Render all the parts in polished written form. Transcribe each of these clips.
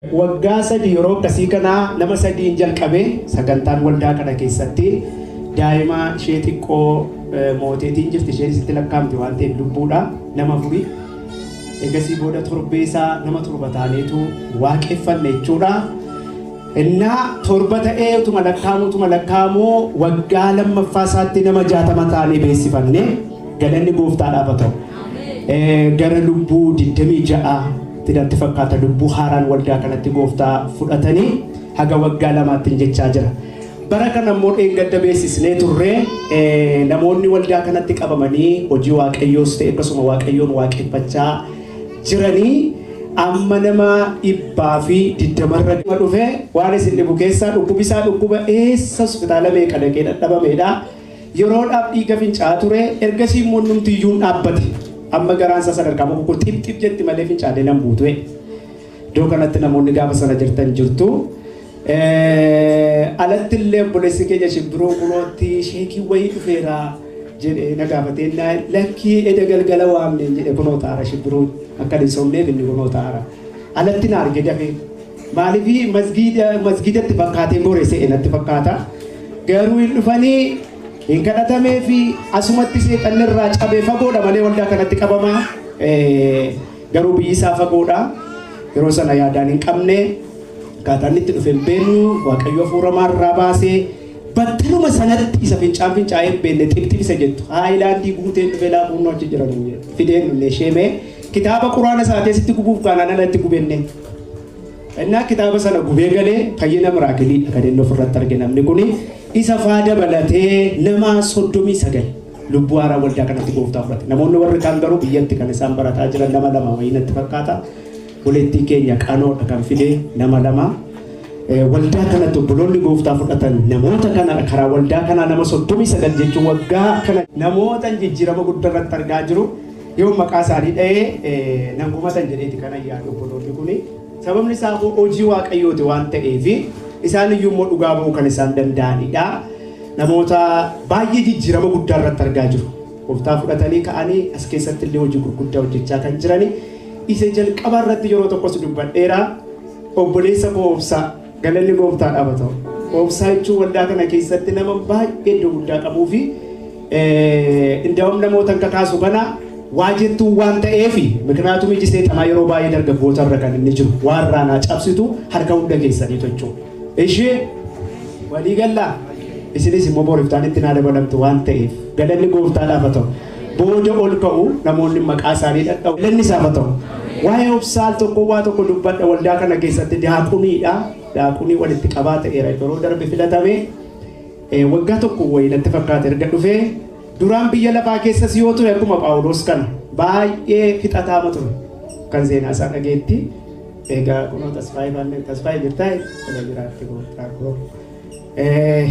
Waggaa 3 yeroo akkasii kana nama sadiin jalqabe sagantaan waldaa kana keessatti daa'ima ishee xiqqoo mooteetiin jirti isheen isitti lakkaa'amti waan ta'eef lubbuudha nama afurii. Egasii booda torbee isaa nama torba taaneetu waaqeffanne jechuudha. Innaa torba ta'ee utuma lakkaa'amu utuma lakkaa'amu waggaa lammaffaa isaatti nama 60 taanee beeksifanne galanni gooftaadhaaf haa ta'u. Gara lubbuu 26 tti natti fakkaata lubbuu haaraan waldaa kanatti gooftaa fudhatanii haga waggaa lamaatti jechaa jira. Bara kana immoo dheengadda beeksisnee turre namoonni waldaa kanatti qabamanii hojii waaqayyoos ta'e akkasuma waaqayyoon waaqeffachaa jiranii amma nama 120rra dhufe waan isin dhibu keessaa dhukkubisaa dhukkuba eessa hospitaala meeqa dhaqee dhadhabameedha. Yeroodhaaf dhiiga fincaa'aa ture, ergasii immoo innumti iyyuu hin dhaabbate. Amma garaan isaa sadarkaa muka koo xip xip jetti malee fincaanee nan buutu. Iddoo kanatti namoonni gaafa sana jirtan jirtu. Alatti illee obboleessi keenya shibbiroo kunootti sheekii wayii dhufeera jedhee na gaafatee lakkii eda galgala waamneen jedhe kunoo taara shibbiroon akka hin sobneef inni kunoo taara. Alatti na arge dafee. Maaliif masgiida masgiidatti fakkaatee gore se'e natti fakkaata. Garuu hin dhufanii hin kadhatamee fi asumatti seexanni irraa cabee fagoodha malee waldaa kanatti qabama. Garuu biyyi isaa fagoodha. Yeroo sana yaadaan hin qabne akkaataan itti dhufe hin beeknu waaqayyo hafuura maarraa baasee battaluma sanatti isa fincaan fincaa'ee hin beekne xibxib isa jettu haayilaandii guuteen dhufee laafuun achi jiran fideen dhufne sheemee kitaaba quraana isaa keessatti gubuuf kaanaan alatti gubenne. Innaa kitaaba sana gubee galee fayyina miraakiliidha kan inni ofirratti arge namni kuni isa faa dabalatee nama 39 lubbuu haaraa waldaa kanatti gooftaa fudhate. Namoonni warri kaan garuu biyyatti kan isaan barataa jiran nama lama wayii natti fakkaata. Obboleettii keenya qanoodha kan fide nama lama. Waldaa kanatti obboloonni gooftaa fudhatan namoota kana karaa waldaa kanaa nama 39 jechuun waggaa kana namoota jijjiirama guddaa irratti argaa jiru. Yoo maqaa isaanii dha'ee nan gumatan jedheeti kana yaadu obboloonni kuni. Sababni isaa immoo hojii waaqayyooti waan ta'eef isaan iyyuu immoo dhugaa ba'uu kan isaan danda'anidha. Namoota baay'ee jijjiirama guddaa irratti argaa jiru. Gooftaa fudhatanii ka'anii as keessatti illee hojii gurguddaa hojjechaa kan jirani. Isa jalqaba irratti yeroo tokkos dubbadheera. Obboleessa koo obsaa galanni gooftaadhaaf haa ta'u. Obsaa jechuun waldaa kana keessatti nama baay'ee iddoo guddaa qabuu fi indaa'um namoota hin kakaasu kana waa jettuun waan ta'eef miknaatum iji seexanaa yeroo baay'ee dargaggoota irra kan inni jiru waan raanaa cabsitu harka hunda keessanii jechuudha. Ishee walii gallaa isinis immoo boriftaan itti naa dabalamtu waan ta'eef galanni gooftaadhaaf haa ta'u. Booda ol ka'u namoonni maqaa isaanii dhadha'u galanni isaaf haa ta'u. Waa'ee obsaal tokko waa tokko dubbadha waldaa kana keessatti daaquniidha. Daaqunii walitti qabaa ta'eera yeroo darbe filatame. Waggaa tokko wayii natti fakkaata erga dhufee duraan biyya lafaa keessas yoo ture akkuma Phaawulos kana baay'ee fixataama ture kan seenaa isaa dhageetti. Egaa kunoo Tasfaayee baannee Tasfaayee jirtaa tola jiraatti gooftaa koo.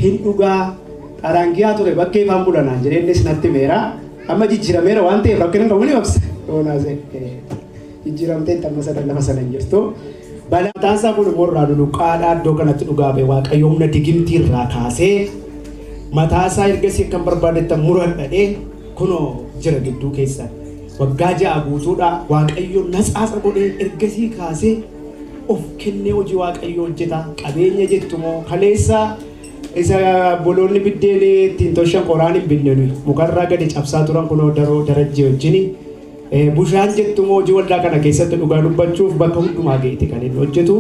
Hin dhugaa xaraangiyaa ture bakkee ifaan bulanaan jedhee innis natti meera. Amma jijjiirameera waan ta'eef rakkina hin qabu ni obsa. Yoonaas jijjiiramtee amma sadan lafa sana hin jirtu. Balaa isaa kun immoo irraa luluqqaadhaa iddoo kanatti dhugaa ba'e waaqayyo humna digimtii irraa kaasee mataa isaa ergasii akkan barbaadetti muradhadhee kunoo jira gidduu keessan. Waggaa 6 guutuudha waaqayyo natsaasa godhee ergasii kaasee of kennee hojii waaqayyo hojjeta. Qabeenya jettu moo kaleessa isa boloonni biddeen ittiin tolchan qoraan hin binne nuyi mukarraa gadi cabsaa turan kunoo daroo darajjee wajjini. Bushaan jettu immoo hojii waldaa kana keessatti dhugaa dubbachuuf bakka hundumaa ga'eeti kan inni hojjetu.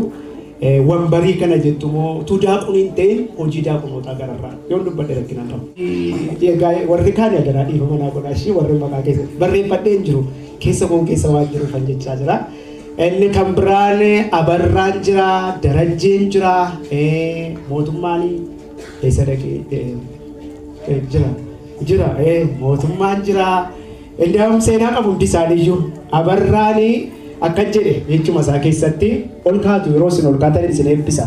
Wambarii kana jettu immoo utuu daaquun hin ta'in hojii daaqunootaa gararraa yoon dubbadhe rakkina hin qabu. Egaa warri kaan adaraa dhiifama naa godhaa ishii warri maqaa keessa barreeffadhee hin jiru keessa koo keessa waan jiruufan jechaa jira. Inni kan biraan abarraan jira, darajjeen jira, mootummaan eessa dhaqee jira jira mootummaan jira. Indaa'um seenaa qabu hundi isaaniiyyuu. Abarraan akkas jedhe jechuma isaa keessatti ol kaatu yeroo isin ol kaatan isin eebbisa.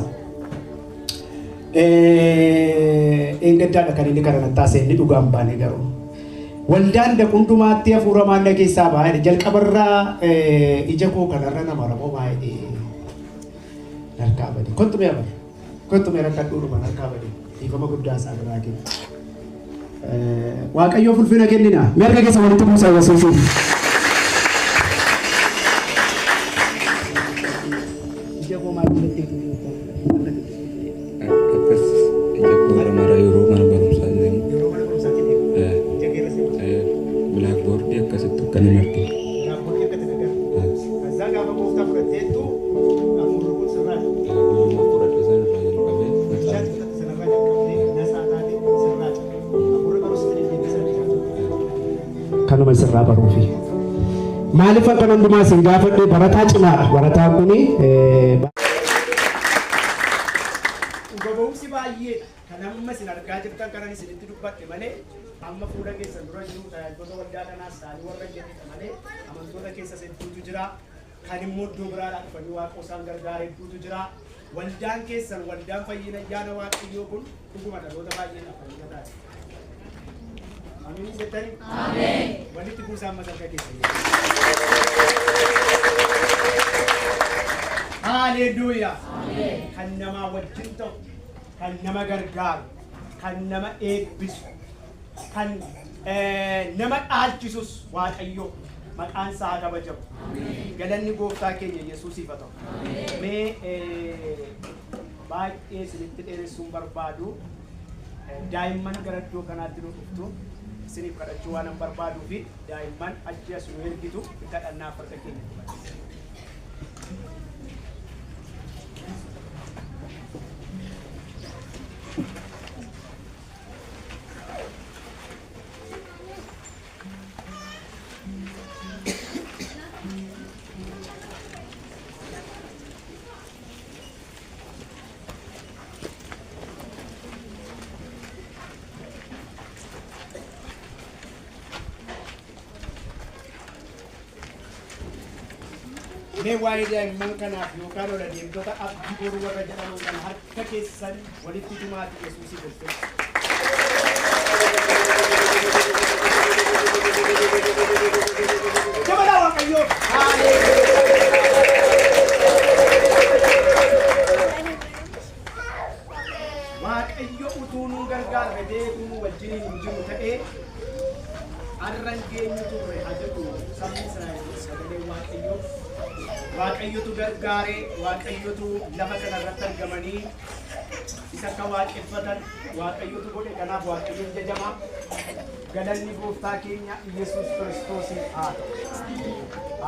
Eengaddaadha kan inni kana taasise inni dhugaa hin baane garuu. Waldaan dhaqu hundumaatti hafuura maalla keessaa ba'a jedhe jalqabarraa ija koo kanarra nama ramoo baay'ee harkaa bade. Kottu mee abarra. Kottu mee rakkadhuudhuma harkaa bade. Dhiifama guddaa isaan irraa kenna. Waaqayyoof ulfina kennina. Mee harka keessa walitti buusaa Yesuusiif. Ija koo maal fudhatteetu gooftaa fudhatte? Akkas ija koora mara yeroo mana barumsaa deemu. Yeroo mana barumsaatti deemu. Ija keerra si Bilaakboordii akkasitti akka hin argine. Bilaakboordii akka itti agarre. Kazaa gaafa gooftaa fudhatteettu hafuurri kun sirraa jira. Guyyuma fudhadhe sana irraa jalqabee Guyyaa fudhatte sanarraa jalqabdee nasaa taate sirraa jira. Hafuurri garuu sitti deddeebisaa jira. Kanuma sirraa baruufi. Maaliif akkan hundumaa isin gaafadhe barataa cimaadha. Barataan kuni Dhuga ba'umsi baay'eedha. Kan amma isin argaa jirtan kanan isinitti dubbadhe malee amma fuula keessan dura jiru tajaajiltoota waldaa kanaas ta'anii warra jedhedha malee amantoota keessas hedduutu jira. Kan immoo iddoo biraadhaa dhufanii waaqa isaan gargaara hedduutu jira. Waldaan keessan waldaan fayyina ayyaana waaqayyoo kun dhuguma dhaloota baay'eedhaaf fayyina taate. Amiin jettanii? Ameen. Walitti buusaa ammas harka keessan. Haleluuyaa. Kan namaa wajjin ta'u, kan nama gargaaru, kan nama eebbisu, kan nama dhaalchisus Waaqayyo maqaan isaa haa kabajamu. Galanni gooftaa keenya Yesuusiif haa ta'u. Mee baay'ee isinitti dheeressuun barbaadu daa'imman gara iddoo kanaatti nu dhuftu isiniif kadhachuu waan hin barbaaduu fi daa'imman achi as nu ergitu kadhannaa farda keenya barbaachisa. Mee waa'ee daa'imman kanaaf yookaan ol adeemtota abdii boruu warra jedhaman kana harka keessan walitti tumaati Yesuusii ulfeessa. Jabalaa Waaqayyoo! Waaqayyo utuu nu gargaarre beekuu nu wajjiniin hin jiru ta'ee har'a hin geenyu turre haa jedhu sabni Israa'el sagalee Waaqayyoo. Waaqayyotu gargaaree Waaqayyotu lafa kana irratti argamanii isa akka waaqeffatan Waaqayyotu godhe kanaaf Waaqayyoon jajama. Galanni gooftaa keenya Yesuus Kiristoosiif haa ta'u.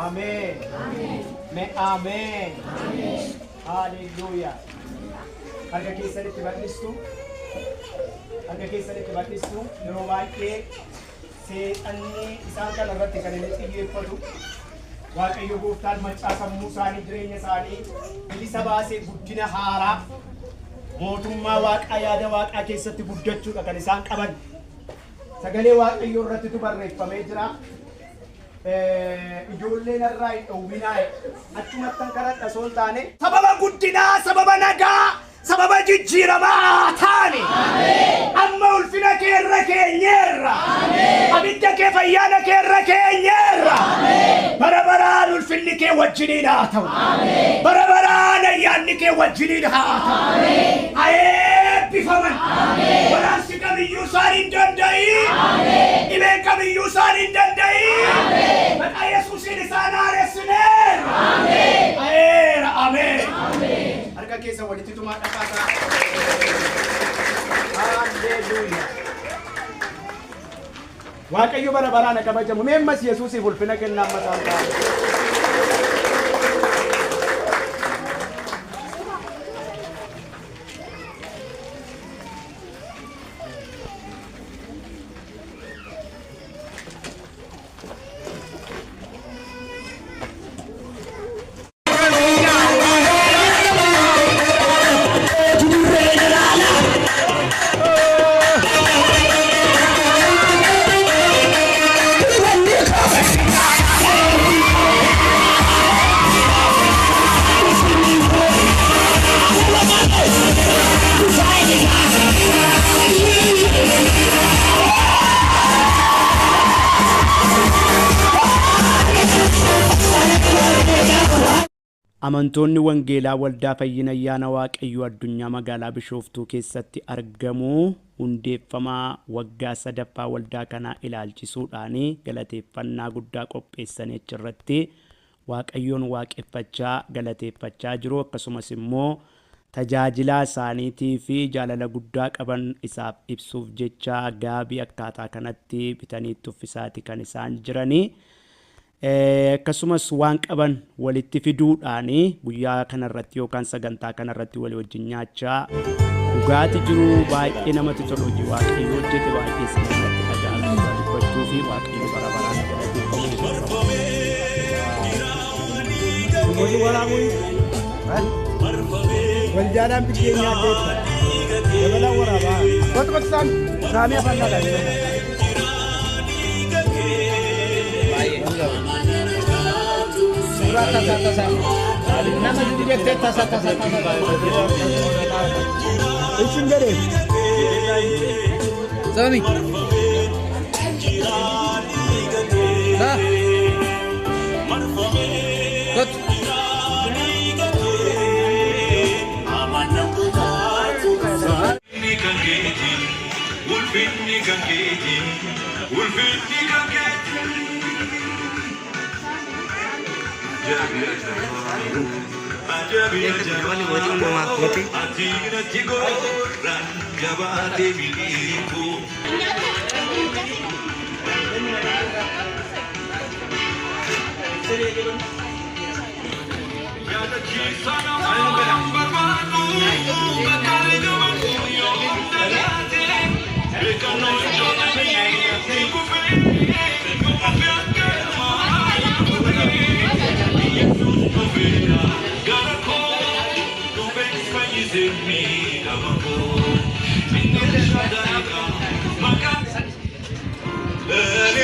Ameen. Mee ameen. Haleluuyaa. Harka keessanitti bal'istu. Harka keessanitti bal'istu. Yeroo baay'ee seexanni isaan kana irratti kan inni xiyyeeffatu. Waaqayyo gooftaan maccaa sammuu isaanii jireenya isaanii bilisa baasee guddina haaraa mootummaa waaqaa yaada waaqaa keessatti guddachuudha kan isaan qaban. Sagalee Waaqayyoo irrattitu barreeffamee jira. Ijoolleen irraa hin dhowwinaa'e. Achumattan kadhadha osoo hin taane. Sababa guddinaa, sababa nagaa, sababa jijjiiramaa taane. Amma ulfina kee irra keenyeerra. Abidda kee fayyaana kee irra keenyeerra. Bara baraan ulfinni kee wajjiniin haa ta'u. Bara baraan ayyaanni kee wajjiniin haa ta'u. Haa eebbifaman. Waraansi kamiyyuu isaan hin danda'in. Dhibeen kamiyyuu isaan hin danda'in. Maqaa Yesuusiin isaan haaressineerra. Ayeera ameen. Harka keessa walitti tumaa dhaqaataa. Haleluuyaa. Waaqayyo bara baraan haa kabajamu. Mee ammas Yesuusiif ulfina kennaa amma isaan ta'a. Amantoonni Wangeelaa Waldaa Fayyina Ayyaana Waaqayyoo Addunyaa Magaalaa Bishooftuu keessatti argamu hundeeffama waggaa sadaffaa waldaa kanaa ilaalchisuudhaan galateeffannaa guddaa qopheessanii achirratti Waaqayyoon waaqeffachaa galateeffachaa jiru. Akkasumas immoo tajaajilaa isaaniitii fi jaalala guddaa qaban isaaf ibsuuf jecha gaabii akkaataa kanatti bitanii itti uffisaati kan isaan jiranii. Akkasumas waan qaban walitti fiduudhaan guyyaa kanarratti yookaan sagantaa kanarratti walii wajjin nyaachaa dhugaati jiru. Baay'ee namatti tolu. Hojii Waaqayyo hojjete baay'ee sinatti dhaga'ama dubbachuu fi Waaqayyo bara baraan galateeffamu. Waljaalaan biddeen nyaaddeessa. Dabalaan waraabaa. Qotu qotu saami. Saamii afaan dhagaa. Suuraa tasaa tasaa. Nama jettee tasaa tasaa tasaa. Isin jedhee. Sami. Sa. Kot. Ulfinni kan keeti, ulfinni kan keeti. Ati natti gorraan jabaatee miliiku. Yaadachiisa namaa barbaadu bakka argamu yoo dagaate beekannoo ijoollee kufee kufee akka Yesuus dhufeera gara koo dhufee fayyisee miidhama koo inni shadaaqa maqaa እኔ